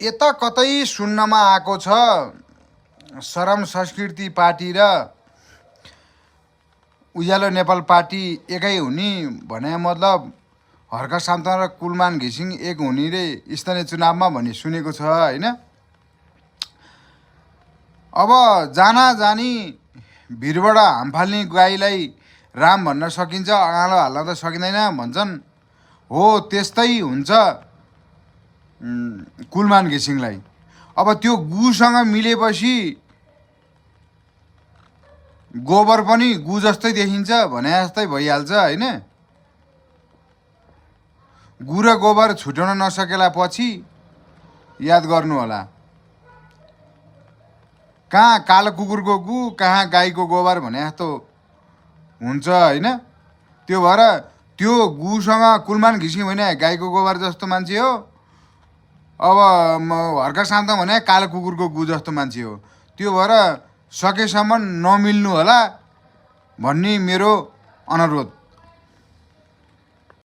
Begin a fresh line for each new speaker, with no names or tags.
यता कतै सुन्नमा आएको छ शरम संस्कृति पार्टी र उज्यालो नेपाल पार्टी एकै हुने भने मतलब हर्क सान्तोना र कुलमान घिसिङ एक हुने रे स्थानीय चुनावमा भन्ने सुनेको छ होइन। अब जाना जानी भिरबाट हामफाल्ने गाईलाई राम भन्न सकिन्छ, अँगालो हाल्न त सकिँदैन भन्छन्। हो त्यस्तै हुन्छ कुलमान घिसिङलाई। अब त्यो गुसँग मिलेपछि गोबर पनि गु जस्तै देखिन्छ भने जस्तै भइहाल्छ होइन। गु र गोबर छुट्याउन नसकेला पछि याद गर्नु होला, कहाँ कालो कुकुरको गु कहाँ गाईको गोबर भने जस्तो हुन्छ होइन। त्यो भएर त्यो गुसँग कुलमान घिसिङ भने गाईको गोबर जस्तो मान्छे हो, अब हर्क सान्त भने कालो कुकुरको गु जस्तो मान्छे हो। त्यो भएर सकेसम्म नमिल्नु होला भन्ने मेरो अनुरोध।